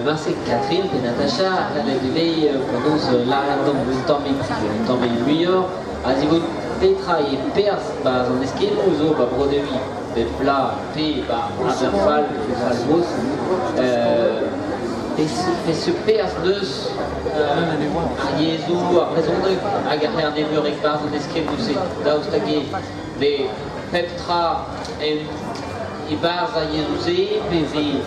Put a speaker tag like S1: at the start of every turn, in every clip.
S1: Marse Catherine pe Natacha a c'hell ivez penaos lâret deomp un tammig muioc'h a-zivout petra eo perzh 'barzh an eskemmoù zo 'ba Bro-Dewi bep bloaz pe 'ba Aberfal pe Falmouth. Peseurt perzh 'neus ar yezhoù, ar brezhoneg hag ar c'herneveureg 'barzh an eskemmoù-se? Daoust hag eo vez pep tra en e-barzh ar yezhoù-se pe vez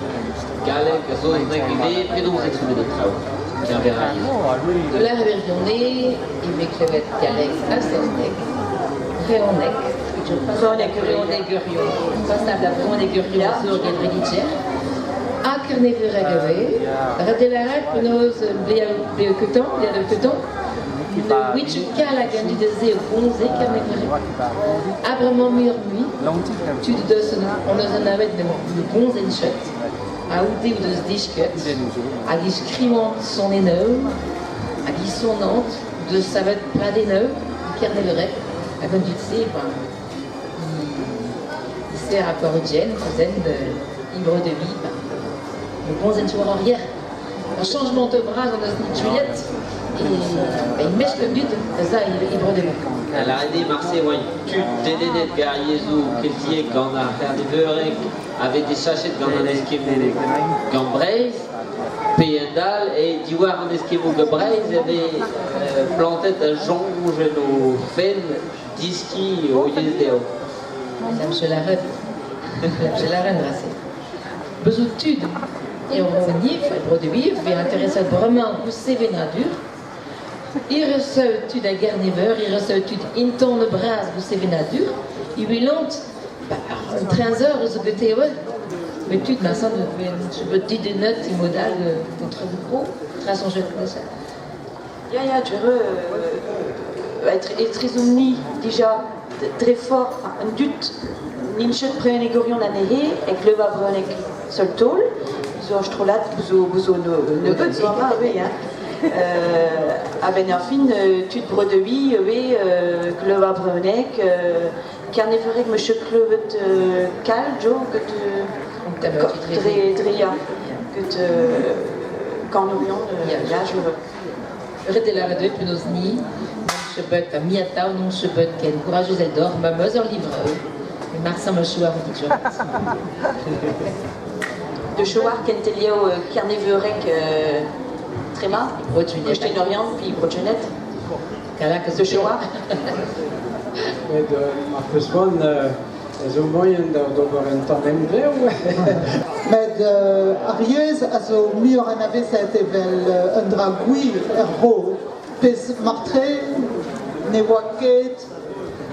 S1: galleg ha saozneg ivez? Penaos e tremen an traoù keñver ar yezhoù?
S2: Lâr e wirionez e vez klevet galleg ha saozneg, brezhoneg, brezhoneg urion, pasabl ha brezhoneg urion zo ur gevredigezh, ha kerneveureg ivez. Ret eo lâret penaos bezañ ketañ, bezañ ketañ, Ne ouiet kalz hag an dud aze o komz e Kerneveureg. Ha bremañ muioc'h-mui, tud o deus hon eus anavet ne gomzent ket, a-oude o deus desket, hag e skrivant sonennoù, hag e sonant, o deus savet pladennoù e Kerneveureg, hag an dud-se, ben, i ser ar Corrigen, zen libre de vie, ben, ne gomzent ket war ar yer. Ur changement bras hon eus Juliette et e mesk an dud da za e bro-Devoù.
S1: Lâret eo marse oa tud dedennet gant ar yezhoù keltiek gant ar C'herneveureg a vez desachet gant an eskemmoù gant Breizh pe a-dal e diwar an eskemmoù gant Breizh e vez plantet da soñj en o fenn diskiñ o yezh dezho.
S2: Lamche la reine, Bezout tud eo niv, bro-Dewiv, vez intereset bremañ ouzh sevenadur. E resev tud a Gerne-Veur, e resev tud intañv bras ouzh sevenadur. E welant un treñzor eus o gete Met tud ma sant bet didennet e mod all contre bro, tra soñjet neuze.
S3: Ya, ya, tu etrezomp-ni dija dre forzh an dud n'int ket brezhonegourion anezhe e klev ar brezhoneg seul taol zo ur strollad zo zo nebeut zo amañ ivez hein. A-benn ar fin tud Bro-Dewi ivez klev ar brezhoneg Kerneveureg 'meus ket klevet kalz jo get dre dre ya get kanourion ya je
S2: Ret eo lâret eo penaos ni n'omp ket bet ha mi atav n'omp ket bet ken kourajus eldoc'h ma 'm eus ur livreur met marse am eus choaz evit Joret.
S3: De choar kentelioù kerneveureg trema, Bro-Junet Oriant puis Bro-Junet. De choar.
S4: Met mar peus c'hoant ez eo moaien d'ober un tamm emglev.
S5: Met ar yezh a zo muioc'h anavezet evel un dra gwir er vro, pezh martre ne oa ket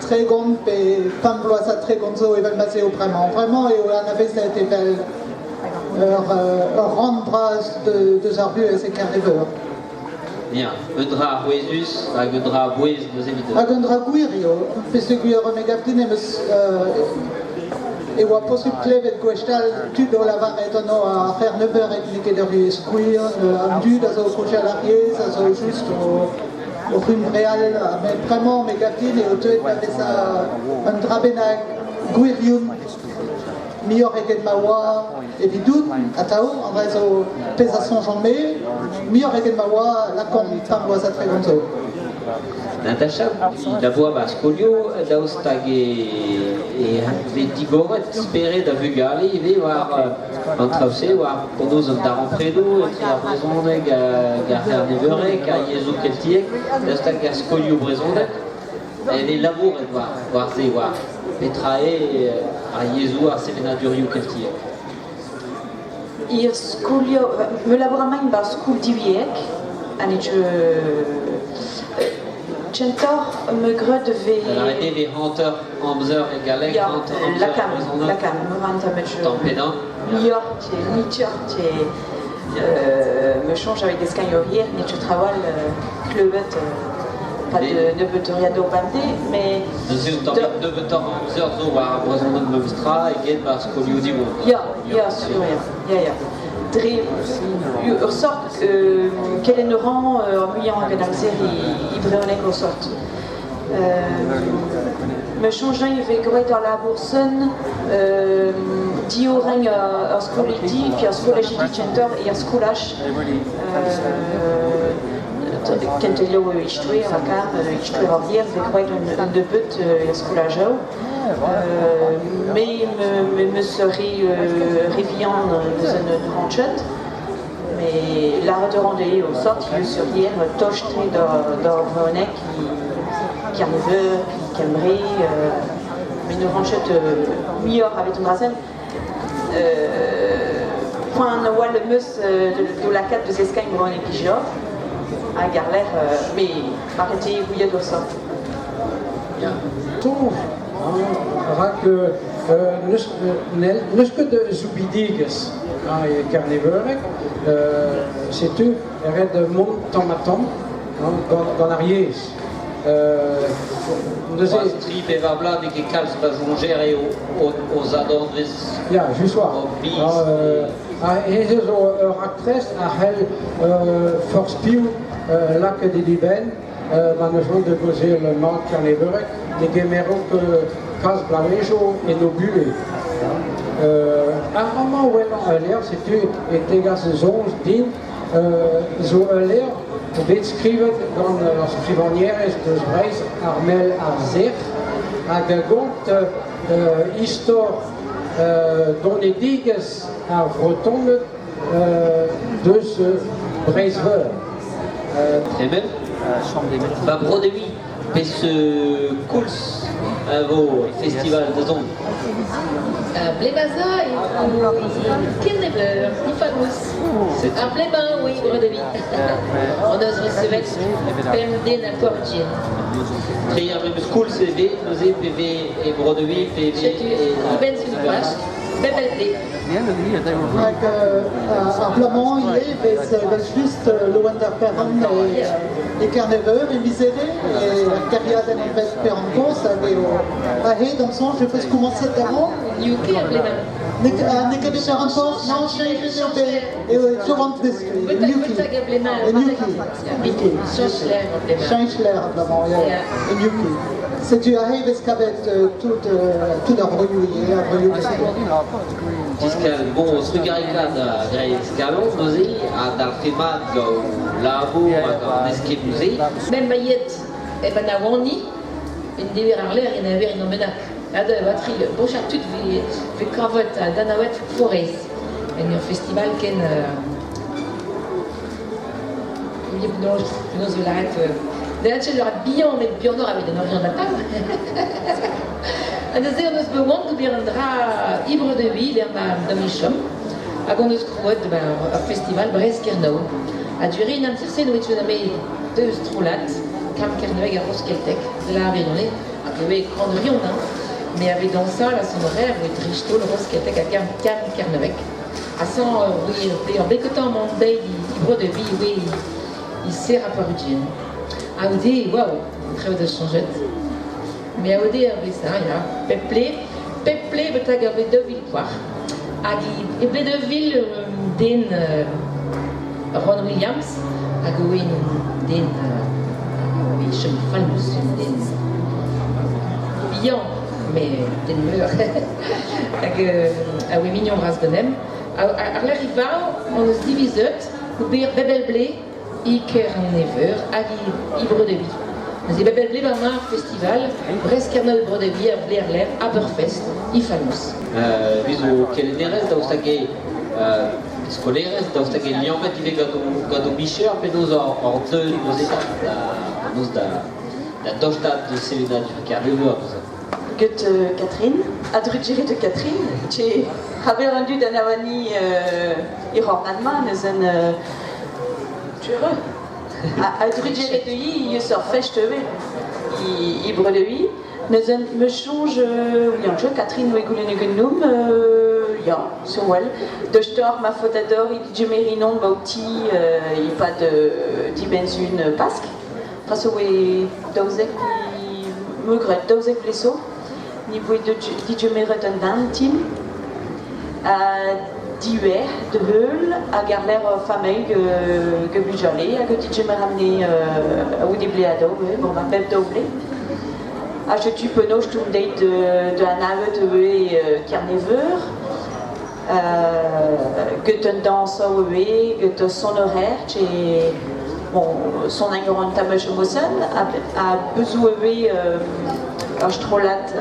S5: 30 pe 5 vloaz ha 30 zo evel ma'z eo bremañ. Bremañ eo anavezet evel ur, ur rann bras deus ar vuhez e Kerne-Veur.
S1: Ya, un dra arouezus hag un dra a-bouez neuze evit...
S5: Hag un dra gwir eo, peogwir me gav din em eus e oa posupl klevet gwechall tud o lavaret ano ar C'herneveureg n'eo ket ur yezh gwir, an dud a zo o kaozeal ar yezh a zo just o o hunvreal, met bremañ me gav din eo deuet da vezañ un dra bennak gwirion. muioc'h eget ma oa evidout atav, an dra zo pezh a soñjan-me, muioc'h eget ma oa lakaomp pemp bloaz ha 30 zo.
S1: Natacha, da voa ba skolioù, daoust hag e, e vez digoret spered a vugale ivez war an traoù-se, war penaos an darempredoù etre ar brezhoneg hag ar c'herneveureg, ar yezhoù keltiek, daoust hag ar skolioù brezhonek E vez labouret war se, war petra eo ar yezhoù, ar sevenadurioù keltiek.
S3: Ir skolioù, me labour amañ 'barzh skol divyezhek ha ne kentoc'h me graet vez...
S1: Lavaret eo vez hanter amzer e galleg, hanter amzer e brezhoneg.
S3: Lakam, me ranter met je...
S1: Tamm pedan.
S3: Muioc'h, muioc'h, me soñj avec des skañourier, n'eo ket trawal klevet pas de nebeut euriadoù bemdez, mais...
S1: Neuze un tamm nebeutoc'h amzer zo war ar brezhoneg memestra eget war skolioù Diwan.
S3: Ya, ya, sur, ya, ya, ya. Dre ur sort kelenn ran ur muiañ gant amzer e brezhoneg ur sort. Me soñj din e vez graet ur labour sonn diorren ur skolidi pe ur skolajidi kentoc'h er skolaj. Kentelioù istoer ha kar istoer ar yer vez graet un nebeud er skolajoù. Me 'm eus re vihan eus un ranched. Met lâret a ran dezhe o sort eus ur yer tost-tre d'ar brezhoneg Kernev-Veur, Kembre, met ne ran ket muioc'h evit an dra-se. Poan a-walc'h am eus d'o lakaat da zeskiñ brezhoneg dija, hag àr-lerc'h me marteze gouiet o sort.
S4: Soñj, rak n'eus ket soubidigezh e Kerneveureg, setu ret mont tamm-ha-tamm gant ar yezh. Neuze...
S1: Tri pevar bloaz n'eo ket kalz pa soñjer eo o zadornvezh.
S4: Ya, just war. Hennezh zo ur raktres a c'hell forzh piv lakaat e dibenn ma n'eus c'hoant da gaozeal mat kerneveureg, ne gemero ket kalz bloavezhioù en o buhez. Ar amañ wellañ ul levr, setu e tegas soñj din zo ul levr bet skrivet gant ur skrivagnerez deus Breizh, Armel ar Sec'h, hag a gont istor donedigezh ar Vretoned deus Breizh-Veur.
S1: Tremen Ba Bro-Dewi, peseurt koulz a vo festival da zont?
S2: Blebaza eo Kernev-Veur, Ifagous. Ar blemañ oui, Bro-Dewi. On eus resevet pemp den a Portien.
S1: Tre ar memes koulz e vez neuze pe vez e Bro-Dewi pe vez
S2: Setu,
S1: e...
S2: Iben Sunouach, bep el ble.
S5: Hag ar bloaz-mañ ivez vez evel-just Loen d'ar Perron e Kernev-Veur e miz Here, e kêriadenn anvet Perron-Kozh hag eo aze d'am soñj e peus komañset da vont.
S2: N'eo ket ar blez-mañ.
S5: N'eo ket bet Perron-Kozh, non, cheñchet eo bet eo souvent Newquay. E Newquay. Cheñch lec'h ar blez-mañ, e Newquay. Setu aze vez kavet tout ar broioù ivez, ar broioù
S1: Diskal, bon, trugarekaat a greiz kalon neuze ha dalc'het mat gant labour hag an eskemmoù-se.
S2: Mem mailhed eben a oani en dever ar-lerc'h en aver en bennak. Ha da vatri boch ar tud vez kavet d'anavet Forez en ur festival ken penaos eo lâret Da ur bihan met bihanoc'h evit an orientañ. Ha neuze hon eus bet oant d'ober un dra ivre de vil er ma da chom hag hon eus krouet ur festival Brest-Kernow. Ha dure un amzer-se n'oe ket ame deus strollad Kamp Kerneveg ar Roskeltek de la Vérone hag e oe Kranrion hein. Mais avait dansal a son rêve oe dreist-holl Roskeltek ha Kamp Kerneveg. Ha sans oui ur bekotañ man deiz ivre de vi oui il sert à Parudien. Aodé, waouh, traoù da chañjet. Me aodé ar wezh ya. Pep ple, pep ple betek ar vez 2000 Hag e bet 2000 den Ron Williams hag oe den oe chom falmus un den bihan mais den meur hag a oe mignon bras ganem. Ar lec'h ivav on eus divizet ober bebel ble e Kerneveur hag e Bro-Devi. Neuze bebel ble war ar festival Brest-Kernev Bro-Devi ar Bleerlec'h Aberfest e Falmouth.
S1: Vi zo kelennerez daoust hag eo skolaerez, daoust hag eo liammet ivez gant o micher penaos hor deut neuze da, penaos da, da dostaat deus sevenadur Kerneveur neuze.
S3: Get Catherine, a-drugarez de Catherine, che haber an dud anavani e rornad-ma neuzen Heureux. A-drugarez de hi eus ur fest ivez i Bredeui. Neuze me soñj ouian ket Catherine oe goulennet ganeomp ya, sur well. Deus-toc'h ma faot ador he digemerinon ba ho ti e-pad dibenn-sizhun Pask. Traso oe 12 me gred 12 vloaz zo. Ni voe digemeret un den tim. Diouer da heul hag àr-lerc'h ur familh gant bugale hag o digemer anezhe a-c'houde bleadoù bon, bep daou vloaz. Ha setu penaos on deuet da anavet ivez Kerne-Veur. Get un dañsoù ivez, get ur sonorer, bon, son an tamm mosen, ha bezoù ivez ur strollad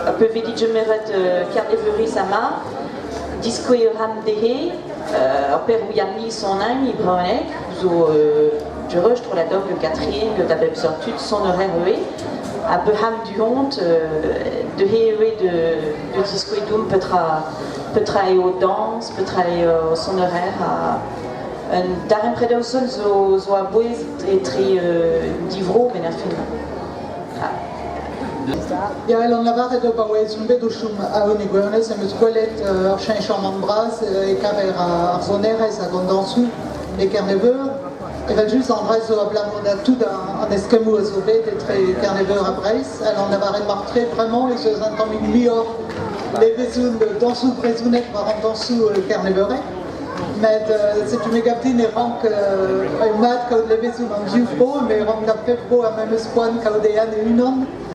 S3: a peu vedi gemeret Kerneveuriz ama, diskouez ram dezhe, ur per ouiamni son i brezhoneg, zo jere strollad og Catherine, get a bep seurt tud sonorer ivez, a peu ham du-hont dezhe ivez de diskouez doum petra eo dañs, petra eo sonorer, ha un darempred son zo a-bouez etre divro ben ar fin.
S5: Ya, el an lavaret eo pa oa ez on bet o chom a-un e gwirionez em eus gwelet ur cheñchamant bras e kaver ar sonerezh hag an dañsoù e Kerne-Veur. Evel-just an dra zo abalamour da tout an eskemmoù a zo bet etre Kerne-Veur ha Breizh. El an lavaret mar-tre bremañ ez eus un tammig muioc'h levezon dañsoù brezhonek war an dañsoù kerneveurek. Met setu me gav din e rank eo mat kaout levezon an div vro, met e rank da pep bro ar memes poan kaout e anv e-unan.